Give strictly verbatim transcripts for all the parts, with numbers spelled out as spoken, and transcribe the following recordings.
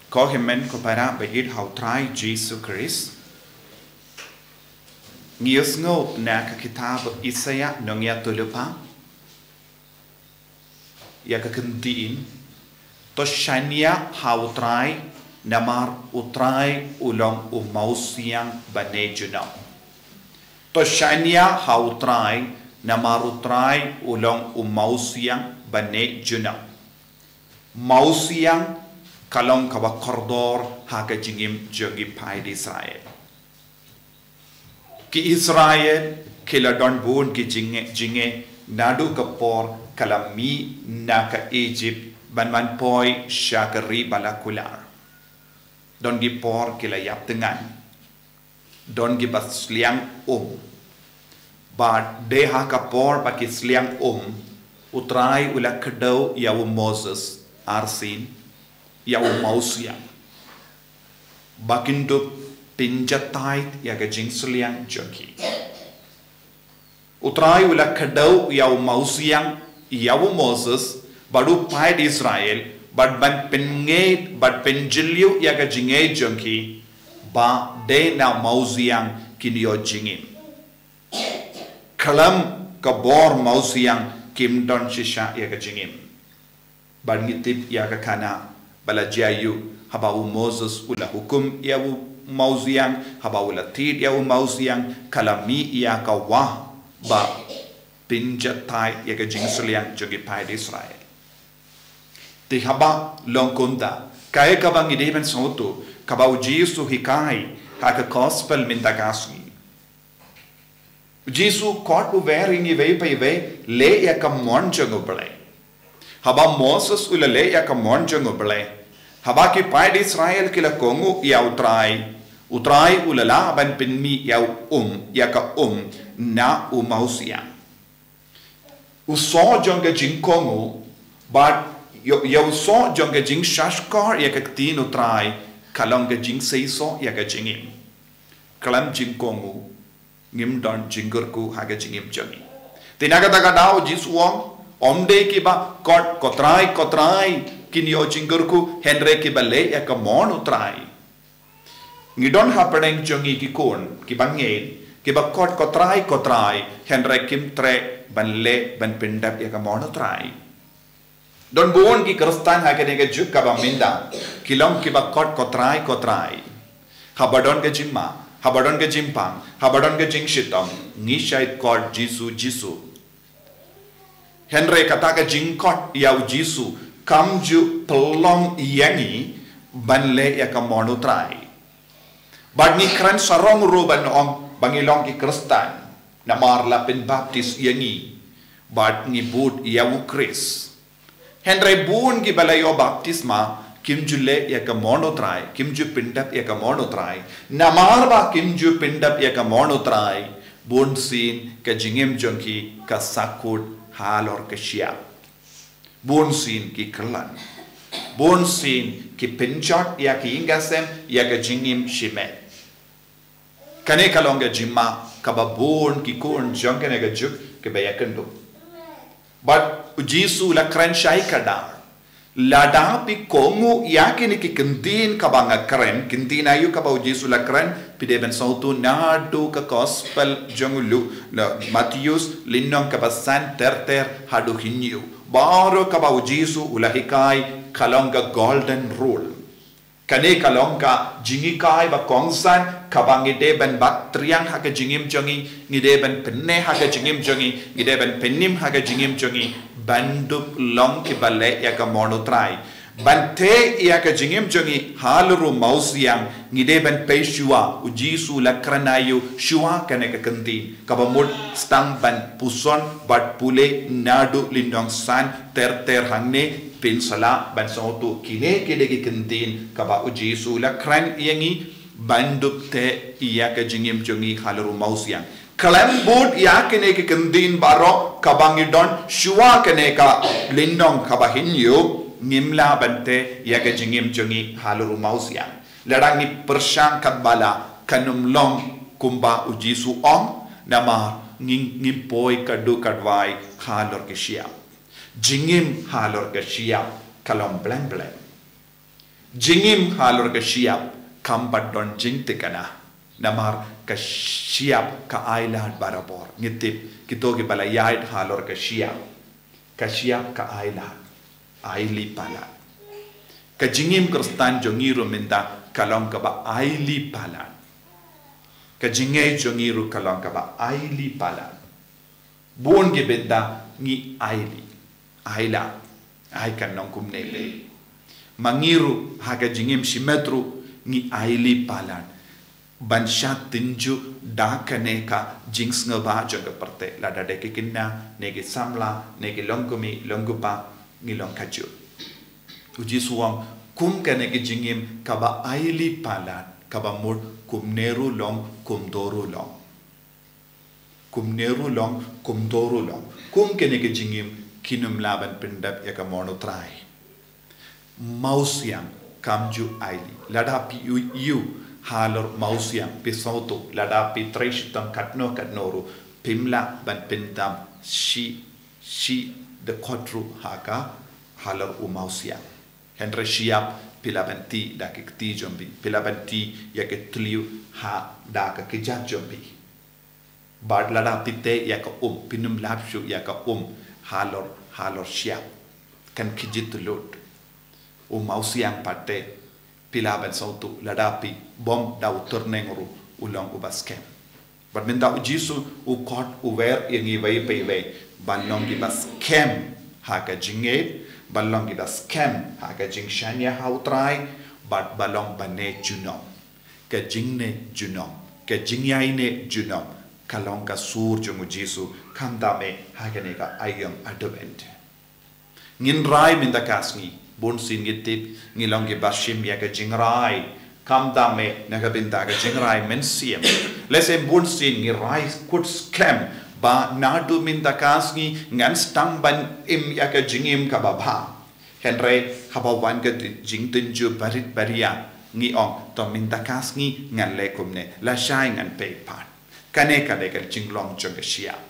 Ko hynmen ko para ba ïeit ha u Trai Jisu Khrist. Ngi ïohsngew na ka kitab Isaïah nongïathuhlypa ïa ka ktien: To shaniah ha u Trai, namar u Trai u long u mawsiang ba neh junom. To shaniah ha u Trai, namar u Trai u long u mawsiang ba neh junom. Mawsiang ka long kaba kordor ha ka jingim jong ki paid Israel. Ki Israel ki la don bun ki jingeh, jingeh naduh ka por ka la mih na ka Egypt ban wan poi sha ka ri ba la kular. Don ki por ki la ïap thngan. Don ki ba sliang um. Bad dei ha ka por ba ki sliang um, u Trai u la kdew ïa u Moses arsien, ïa u mawsiang, ba kin dup pynjatai ïa ka jingsliang jong ki. U Trai u la kdew ïa u mawsiang, ïa u Moses, bad u paid Israel, bad ban pyngeit, bad pynjylliew ïa ka jingngeit jong ki, ba dei na u mawsiang kin ïoh jingim. Khlem ka bor mawsiang kim don shisha ïa ka jingim. Bad ngi tip ïa ka khana ba la jia ïa u, haba u Moses u la hukum ïa u mawsiang, haba u la thied ïa u mawsiang, ka la mih ïa ka wah ba pynjatai ïa ka jingsliang jong ki paid Israel. Te haba long kumta, kaei kaba ngi dei ban sngewthuh, kaba u Jisu hikai ha ka gospel mynta ka sngi? Jisu kot u wer ïa ngi iwei pa iwei, leh ïa ka mon jong u Blei. Haba Moses u la leh ïa ka mon jong u Blei, haba ki paid Israel ki la kohnguh ïa u Trai, u Trai u la lah ban pynmih ïa u um, ïa ka um na u mawsiang. U soh jong ka jingkohnguh, bad ïa, ïa u soh jong ka jingshahshkor ïa ka ktien u Trai, ka long ka jingseisoh ïa ka jingim. Khlem jingkohnguh, ngim don jingkyrkhu ha ka jingim jong ngi. Te na kata ka daw Jisu u ong, ym dei kiba kot ko Trai, ko Trai, kin ïoh jingkyrkhu, hynrei kiba leh ïa ka mon u Trai. Ngi don hapdeng jong ngi ki khun, kiba ngeit, kiba kot ko Trai, ko Trai, hynrei kim treh ban leh, ban pyndep ïa ka mon u Trai. Don bun ki Khristan ha kane ka juk kaba mynta, ki long kiba kot ko Trai, ko Trai. Haba don ka jingma, haba don ka jingpang, haba don ka jingshitom, ngi shait kot Jisu, Jisu. Hynrei kata ka jingkot ïa u Jisu kam ju pynlong ïa ngi ban leh ïa ka mon u Trai. Bad ngi kren sarong ruh ban ong ba ngi long ki Khristan, namar la pynbaptis ïa ngi, bad ngi bud ïa u Khrist. Hynrei bun kiba la ïoh baptisma, kim ju leh ïa ka mon u Trai, kim ju pyndep ïa ka mon u Trai. Namar ba kim ju pyndep ïa ka mon u Trai, bunsien ka jingim jong ki ka sakut halor ka shyiap. Bunsien ki khlaiñ. Bunsien ki pynjot ïa ki ïing ki sem, ïa ka jingim shimet. Kane ka long ka jingma kaba bun ki khun jong kane ka juk kiba ïakynduh. Bad u Jisu u la kren shai kdar. Lada phi kohnguh ïa kine ki ktien kaba nga kren, ktien aïu kaba u Jisu u la kren, phi dei ban sngewthuh naduh ka gospel jong u Luk, na Mathaios, lynnong kaba san ter ter haduh hynñiew. Baroh kaba u Jisu u la hikai, ka long ka golden rule. Kane ka long ka jinghikai ba kongsan, kaba ngi dei ban bat triang ha ka jingim jong ngi, ngi dei ban pynneh ha ka jingim jong ngi, ngi dei ban pynim ha ka jingim jong ngi, ban dup long kiba leh ïa ka mon u Trai. Ban teh ïa ka jingim jong ngi halor u mawsiang, ngi dei ban pei shuwa, u Jisu u la kren aïu shuwa kane ka ktien. Kaba mut tang ban puson bad pule naduh lynnong san ter ter hangne, pynsalah ban sngewthuh kine ki dei ki ktien kaba u Jisu u la kren ïa ngi ban dup teh ïa ka jingim jong ngi halor u mawsiang. Khlem bud ïa kine ki ktien baroh kaba ngi don shuwa kane ka lynnong kaba hynñiew, ngim lah ban teh ïa ka jingim jong ngi halor u mawsiang. Lada ngi pyrshang katba lah, kan ym long kumba u Jisu u ong, namar ngi, ngim poi kaduh kadwai halor ka shyiap. Jingim halor ka shyiap ka long bleng bleng. Jingim halor ka shyiap kam pat don jingthikna. Namar ka shyiap ka ailad barabor. Ngi tip kito kiba la ïaid halor ka shyiap. Ka shyiap ka ailad. Aili palat. Ka jingim Khristan jong ngi ruh mynta ka long kaba aili palat. Ka jingngeit jong ngi ruh ka long kaba aili palat. Bun ki bynta ngi aili. Ailad. Ai kan long kumne le. Ma ngi ruh ha ka jingim shimet ruh ngi aili palat. Ban shah tynjuh da kane ka jingsngewbha jong ka pyrthei. Lada dei ki khynnah, ne ki samla, ne ki longkmie, longkpa, ngi long kajuh. U Jisu u ong, kum kane ka jingim kaba aili palat, kaba mut kumne ruh long, kumto ruh long. Kumne ruh long, kumto ruh long. Kum kane ka jingim kin ym lah ban pyndep ïa ka mon U Trai. Mawsiang kam ju aili. Lada phi ïohi halor mawsiang phi sngewthuh, lada phi trei shitom katno katno ruh phim lah ban pyndam shi, shi dkhot ruh ha ka halor u mawsiang. Hynrei shyiap phi lah ban tih da ki kti jong phi, phi lah ban tih ïa ki thliew ha da ka kjat jong phi. Bad lada phi teh ïa ka um, phin ym lap shuh ïa ka um halor, halor shyiap. Kan khih jit lut. U mawsiang pat te phi lah ban sngewthuh lada phi bom da u tyrneng ruh u long uba skhem. Bad mynta U Jisu u khot u wer ïa ngi iwei pa iwei ban long kiba skhem ha ka jingngeit, ban long kiba skhem ha ka jingshaniah ha U Trai, bad ban long ba ne junom. Ka jingne junom, ka jingïaineh junom ka long ka sur jong U Jisu, khamtam eh ha kane ka aïom Advent. Ngin rai mynta ka sngi, bun sien ngi tip ngi long kiba shim ïa ka jingrai, khamtam eh na ka bynta ka jingrai mynsiem. Lehse bun sien ngi rai kut skhem ba naduh mynta ka sngi ngan sdang ban im ïa ka jingim kaba bha. Hynrei haba wan ka jingtynjuh barit baria ngi ong, to mynta ka sngi ngan leh kumne, lashai ngan peit pat. Kane ka dei ka jinglong jong ka shyiap.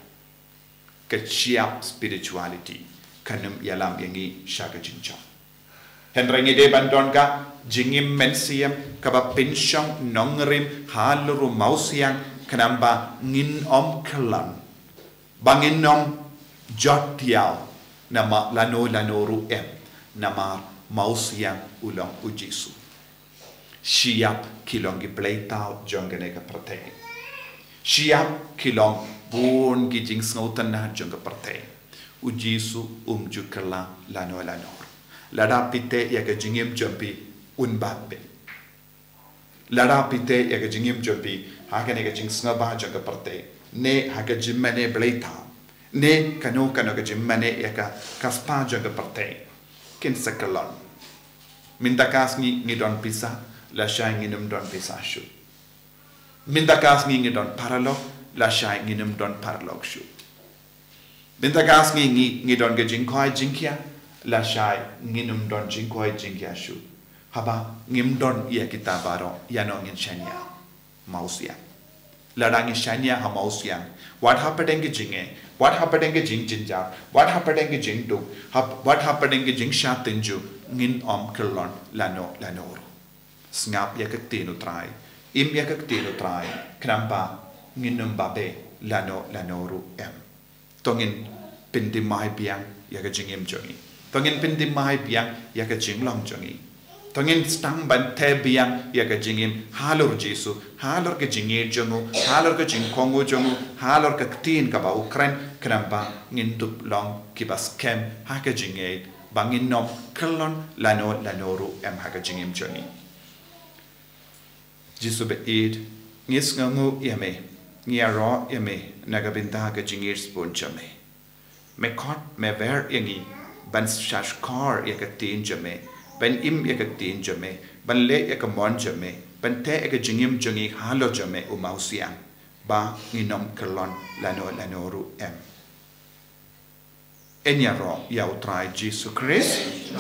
Ka shyiap spirituality kan ym ïalam ïa ngi sha ka jingjop. Hynrei ngi dei ban don ka jingim mynsiem kaba pynshong nongrim halor u mawsiang, khnang ba ngin ym kyllon, ba ngin ym jot thiaw na ma lano lano ruh em, namar mawsiang u long U Jisu. Shyiap ki long ki bleithaw jong kane ka pyrthei. Shyiap ki long bun ki jingsngewtynnad jong ka pyrthei. U Jisu um ju kylla lano lano. Lada phi teh ïa ka jingim jong phi, un bat phi. Lada phi teh ïa ka jingim jong phi ha kane ka jingsngewbha jong ka pyrthei, ne ha ka jingmane bleithaw, ne kano kano ka jingmane ïa ka, ka spah jong ka pyrthei, kin sa kyllon. Mynta ka sngi ngi don pisa, lashai ngin ym don pisa shuh. Mynta ka sngi ngi don paralok, lashai ngin ym don paralok shuh. Mynta ka sngi ngi, ngi don ka jingkhwai jingkhia, lashai ngin ym don jingkhwai jingkhia shuh. Haba ngim don ïa kita baroh, ïano ngin shaniah? Mawsiang. Lada ngi shaniah ha mawsiang, wat hapdeng ka jingeh, wat hapdeng ka jingjynjar, wat hapdeng ka jingduk, hap-, wat hapdeng ka jingshah tynjuh, ngin ym kyllon lano lano ruh. Sngap ïa ka ktien U Trai, im ïa ka ktien U Trai, khnang ba ngin ym babe lano lano ruh em. To ngin pynthymmai biang ïa ka jingim jong ngi. To ngin pynthymmai biang ïa ka jinglong jong ngi. To ngin sdang ban teh biang ïa ka jingim halor Jisu, halor ka jingngeit jong u, halor ka jingkohnguh jong u, halor ka ktien kaba u kren, khnang ba ngin dup long kiba skhem ha ka jingngeit, ba ngin ym kyllon lano lano ruh em ha ka jingim jong ngi. Jisu ba ïeit, ngi sngewnguh ïa me, ngi ïaroh ïa me na ka bynta ka jingngeit sbun jong me. Me khot, me wer ïa ngi ban shahshkor ïa ka ktien jong me, ban im ïa ka ktien jong me, ban leh ïa ka mon jong me, ban teh ïa ka jingim jong ngi halor jong me, u Mawsiang, ba ngin ym kyllon lano lano ruh em. Yn ïaroh ïa U Trai Jisu Khrist.